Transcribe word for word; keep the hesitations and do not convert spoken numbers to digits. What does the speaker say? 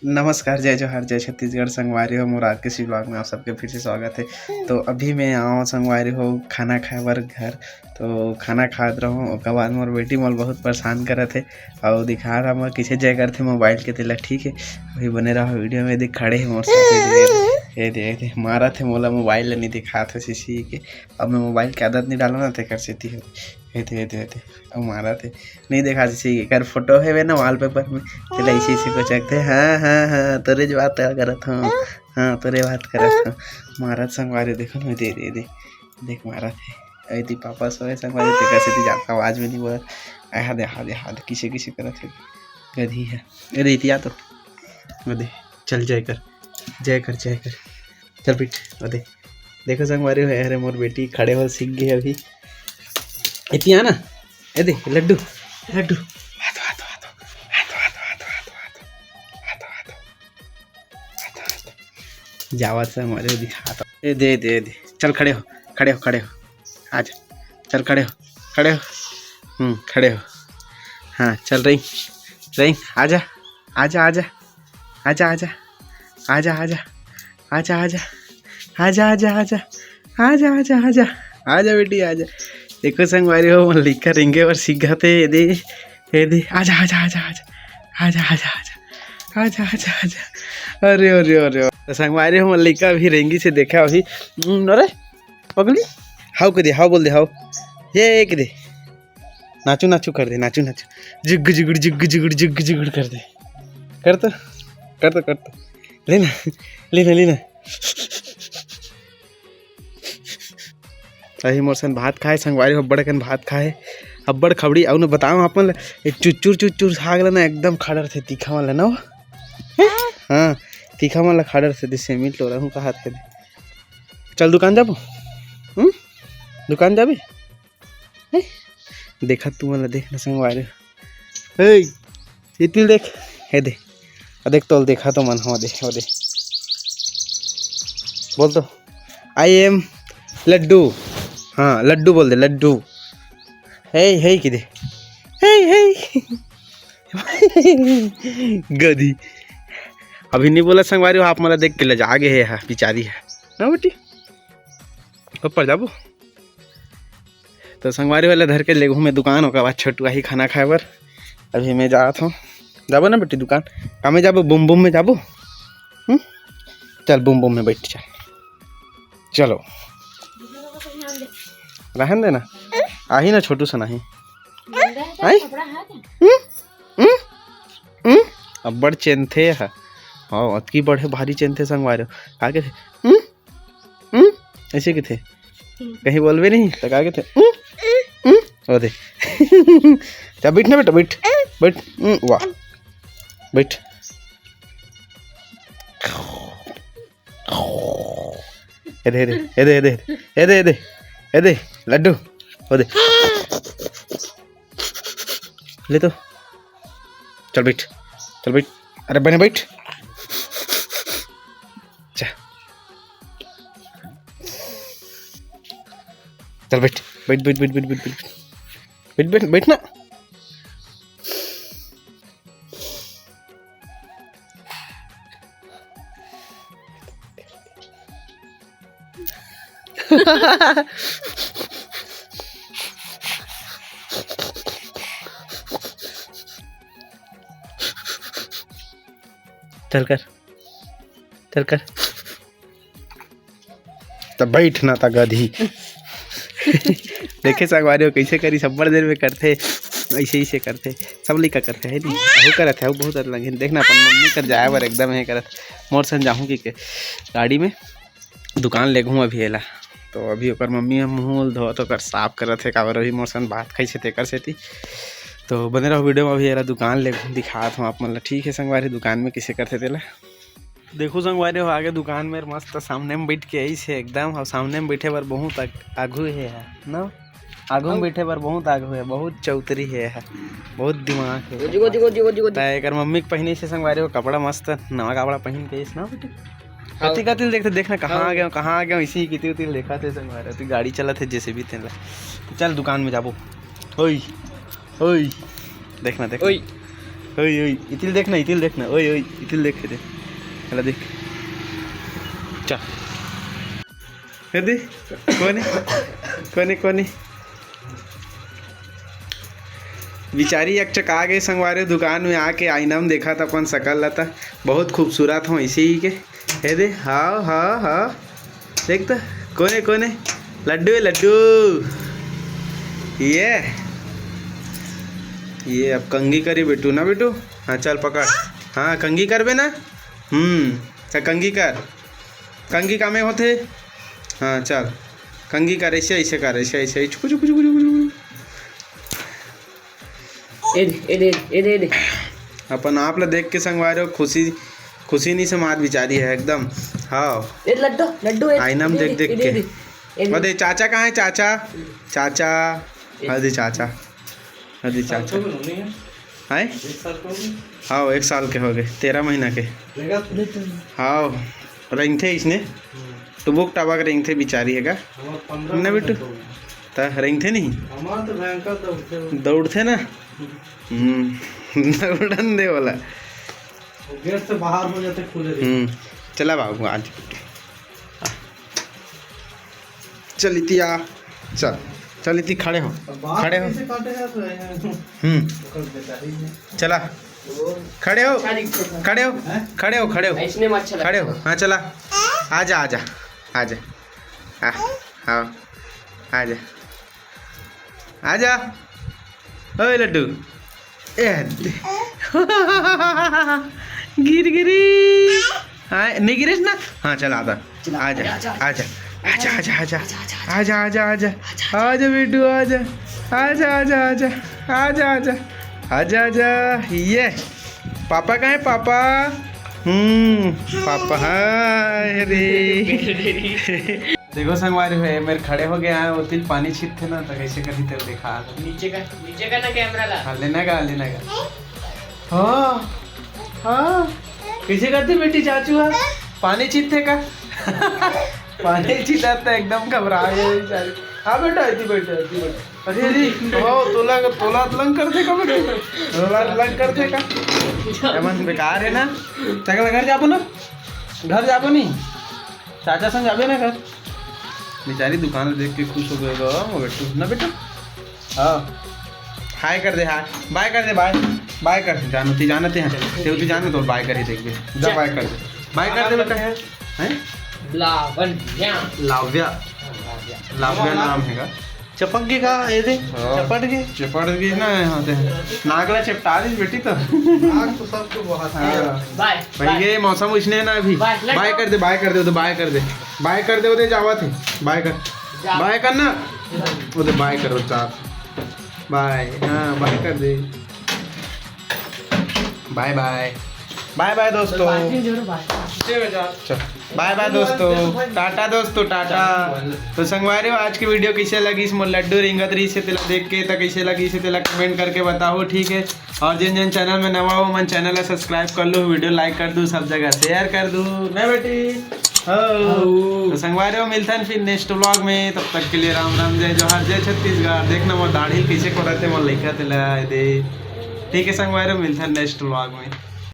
नमस्कार, जय जोहार, जय छत्तीसगढ़। संगवारी हो, मोर आर के सी vlog में आप सबके फिर से स्वागत है। तो अभी मैं आवा हूँ संगवारी हो खाना खाए बर घर। तो खाना खात रहूँ, ओकर बाद मोर बेटी मोला बहुत परेशान करत है। अउ दिखा रहा मोर किसे जय करथे मोबाइल के तेला, ठीक है। अभी बने रहा वीडियो में। देख खड़े है मोर साथ, ये दे, ये दे, ये दे, मारत है मोला, मोबाइल ला नहीं दिखात है सीसी के। अब मैं मोबाइल के आदत नहीं डालूँ ना, तेकर सेती है। ये दे, ये दे, ये दे, अब मारत है। नहीं देखा जैसे एकर फोटो हेवे ना वॉलपेपर में, तेला ऐसे ऐसे को चकथे। हाँ, हाँ, हाँ, तोरे जो बात करत हूँ। हाँ, तोरे बात करत हूँ। मारत संगवारी देखो ना, दे, दे, दे। देख मारत है। अरे ती पापा सोए संगवारी, तेकर सेती जादा आवाज में नहीं बोलत। आहा दे, आहा दे, आहा दे, किसे, किसे करत है। गधी है। अरे इतिया तो। अरे चल जय कर, जय कर, जय कर। चल पीट, अरे। देखो संगवारी हो, अरे मोर बेटी खड़े हो सीख गई अभी। इतिया ना, ए दे, लड्डू, लड्डू। हाथो, हाथो, हाथो। हाथो, हाथो, हाथो, हाथो, हाथो। हाथो, हाथो। हाथो, हाथो। जावत से मोरे दिखाता। ए दे, दे, दे। चल खड़े हो, खड़े हो, खड़े हो। आजा। चल खड़े हो, खड़े हो। हम्म, खड़े हो। हाँ, चल रही, रही। आजा, आजा, आजा। आजा, आजा। आजा, आजा। आजा, आजा। आजा, आजा, आजा। आजा, आजा, आजा। आजा बेटी, आजा। देखो संगवारी हो, मल्लिका रेंगे बर सीखत हे, ये दे, ये दे। आजा, आजा, आजा, आजा। आजा, आजा, आजा। आजा, आजा, आजा। अरे, अरे, अरे। तो संगवारी हो, मल्लिका अभी रेंगी से देखा अभी। हम्म, अरे, पगली। हाउ के दे, हाउ बोल दे, हाउ। ये एक दे। नाचू, नाचू कर दे, नाचू, नाचू। जिग, जिगड़, जिग, जिगड़, जिग, जिगड़ कर दे। कर तो, कर तो, कर तो। लेना, लेना, लेना। अही मोर सन भात खाए, संगवारी हो, अब्बड़ अकन भात खाए, अब्बड़ खबड़ी। अउ न बताओ अपन ल, ए चुचुर चुचुर साग ल ना एकदम खा डरथे, तीखा वाला ना हो? हैं? हाँ, तीखा वाला खा डरथे, दिसे मिल टोरा हूँ कहा थे। चल दुकान जाबो? हम्म? दुकान जाबे? हैं? देखा तू मन ला, देख ना संगवारी। ए, इतिल देख, हे दे। आ देख तोल देखा तो मन हो दे, हो दे। बोल तो, I am लड्डू। हाँ, लड्डू बोल दे, लड्डू। हे, हे की दे। हे, हे। गधी। अभी नहीं बोला संगवारी हो, आप मन ला देख के लजा गे हे, हा, बिचारी है। ना बेटी? ऊपर जाबो? तो संगवारी वाला धर के लेगहूँ मैं दुकान, ओकर बाद छोटू आही खाना खाए बर। अभी मैं जात हूँ। जाबो ना बेटी दुकान? का में जाबो? बूम बूम में जाबो? हम्म? चल बूम बूम में बैठ चल। चलो। रहन दे ना। आही ना छोटू सन आही। आई? हम्म? हम्म? हम्म? अब्बड़ चेंथे हा। हाँ, अतकी बड़े भारी चेंथे संगवारी हो। का कथे? हम्म? हम्म? ऐसे कथे। कहीं बोलबे नहीं, तो का कथे? हम्म? हम्म? ओ दे। जा बैठ ना बेटा, बैठ। बैठ। हम्म, वाह। बैठ। ए दे, ए दे, ए दे, ए दे, ए दे, ए दे, ए दे, लड्डू। ओ दे। ले तो। चल बैठ, चल बैठ। अरे बने बैठ। जा। चल बैठ, बैठ, बैठ, बैठ, बैठ, बैठ, बैठ। बैठ, बैठ, बैठ ना। चल कर, चल कर। त बैठ ना त गधी। देखे संगवारी हो, कैसे करी, अब्बड़ देर में करथे, ऐसे, ऐसे करथे, सब लइका करथे, है नहीं? अहू करत है, अहू बहुत अलग है। देखना, अपन मम्मी कर जाए बर एकदम हे करत, मोर सन जाहूँ कि के गाड़ी में दुकान लेगहूँ अभी एला। तो अभी ओकर मम्मी ह मुँह उल धोत, ओकर साफ करत हे, काबर अभी मोर सन भात खाइस हे तेकर सेती। तो बने रहो वीडियो में, अभी एला दुकान लेगहूँ, दिखात हूँ आप मन ला। ठीक है संगवारी, दुकान में किसे करथे तेला। देखो संगवारी हो, आगे दुकान में मस्त सामने में बैठ के आइस हे एकदम, अउ सामने में बैठे बर बहुत आग-, आगू हे हा, ना? आगू में अउ बैठे बर बहुत आगू हे, बहुत चौतरी हे हा, बहुत दिमाग हे। Goji, goji, goji, goji, goji. त एकर मम्मी के पहिने से संगवारी हो कपड़ा मस्त, नवा कपड़ा पहिन के आइस ना बेटी। हाँ। कति कति देखते, देखना कहाँ हाँ। आ गया, कहाँ आ गया, इसी किति उति देखा थे संगवारी, तू गाड़ी चला थे जैसे भी तेला। तो चल दुकान में जाबो। ओई, ओई, देखना, देखना। ओई। ओए, ओए, इतिल देखना, इतिल देखना, ओए, ओए, इतिल देख दे। हेला देख। चा। हे दे, कोने, कोने, कोने। बिचारी एक चका गे संगवारी, दुकान में आके आईना में देखा त अपन सकल ला, त बहुत खूबसूरत हो इसे ही के। हे दे, हाव, हाव, हाव। देख त, कोने, कोने? लड्डू हे, लड्डू। ये, ये अब कंघी करी बेटू ना बेटू। हाँ, चल पकड़। हाँ, कंघी करबे ना? हम्म, त कंघी कर। कंघी कामे होथे? हाँ, चल। कंघी कर, ऐसे, ऐसे कर, ऐसे, ऐसे, छुकु, छुकु, छुकु, छुकु, छुकु। ए दे, ए दे, ए दे, ए दे। अपन आप ला देख के संगवारी हो, खुशी, खुशी नहीं समात बिचारी हे एकदम। हाँ। ए लड्डू, लड्डू, ए, आईना में ए दे, देख, देख ए दे, के। ए दे, ए दे। अरे चाचा कहाँ है, चाचा? चाचा। ए। अरे चाचा। अरे चाचा। साल का भी नहीं है। हैं? एक साल का हो गया। हाँ, एक साल के हो गए, तेरह महीना के। लेगा तो। हाँ, रेंगथे इसने। हम्म। टुबुक टाबक रेंगथे बिचारी हे का? हमारा पन्द्रह ना बेटू? महीना का हो गया। त रेंगथे नहीं? हमारा तो भयंकर दौड़ते हो। दौड़थे ना? हम्म। दौड़न दे वाला। वो गेट से बाहर हो जाते, खुले रहते। हम्म। चला बाबू, आज। चल इतिया, चल, चल इति, खड़े हो, अब बाहर खड़े हो। कैसे काटेगा तो है? हम्म। ओकर बेचारी ने। चला। वो खड़े हो, अच्छा दिखते हैं। खड़े हो, हैं? खड़े हो, खड़े हो। इसने में अच्छा खड़े हो, लगता है। हाँ, चला। आजा, आजा, आजा। आ, हाँ, आजा। आजा। ओए लड्डू। ए, दे। गिर गिरी। हाँ, नहीं गिरेस ना? हाँ, चल, आजा। चला, आजा, आजा, आजा। आजा। आजा, आजा, आजा। आजा, आजा, आजा। आजा, बेटू, आजा। आजा, आजा, आजा। आजा, आजा। आजा, आजा। ये। पापा कहाँ है, पापा? हम्म, पापा, हाँ, अरे। देखो संगवारी हो, ए मेर खड़े हो गया है, ओतिल पानी छींचथे ना, त कैसे करही तेला देखा। नीचे का, नीचे का ना कैमरा ला। हाँ, लेना का, लेना का। हाँ, हाँ। कैसे करथे बेटी चाचू हा? पानी छींचथे का? पानी छींचथे त एकदम घबरा गे बेचारी। हाँ बेटा, इति बैठ, इति बैठ। अरे, अरे, ओ, तोला, तोला लंग करथे का बेटा? तोला लंग करथे का? एमन बेकार हे ना। चकला घर जाबो ना? घर जाबो नहीं? चाचा संग जाबे ना घर? बेचारी दुकान ल देख के खुश हो गए गा, ओ बेटू, ना बेटू? हाँ। हाय कर दे, हाय। बाय कर दे, बाय। बाय कर दे, जानत ही, जानत ही, हाँ। ते तो जानत हो, बाय कर ही देख दे। जा, जा। बाय कर दे। बाय कर दे बेटा। हैं? लावण्या। लाव्या। हाँ, लाव्या। लाव्या नाम हे का? चपक गे का? ये दे, हाँ। चपट गे। चपट गे ना, यहाँ से। नाक ला चिपटा दी बेटी तो। नाक तो सबको बहुत हाँ। है। बाय, भाई, बाय। ये मौसम उसने ना अभी। बाय, लड्डू। बाय कर दे, बाय कर दे, वो तो बाय कर दे। बाय कर दे, वो दे जावत हे। बाय कर। जा। बाय कर ना। वो दे बाय करो, जा। बाय। हाँ, बाय कर दे। बाय बाय। बाय बाय दोस्तों। बाय। चल, बाय बाय दोस्तों, टाटा दोस्तों, टाटा। तो संगवारी हो, आज की वीडियो कैसे लगिस, मोर लड्डू रेंगत रहिस हे तेला देख के, त कैसे लगिस हे तेला कमेंट करके बताओ, ठीक है। और जिन जिन चैनल में नवा हो, मन चैनल ला सब्सक्राइब कर लो, वीडियो लाइक कर दो, सब जगह शेयर कर दो, ना बेटी? हो। हो। तो संगवारी हो, मिलथन फिर नेक्स्ट व्लॉग में, तब तक के लिए राम राम, जय जोहार, जय छत्तीसगढ़। देखना मोर दाढ़ी कैसे कोड़ाथे मोर लइका तेला दे। ठीक है संगवारी हो, मिलथन नेक्स्ट व्लॉग में।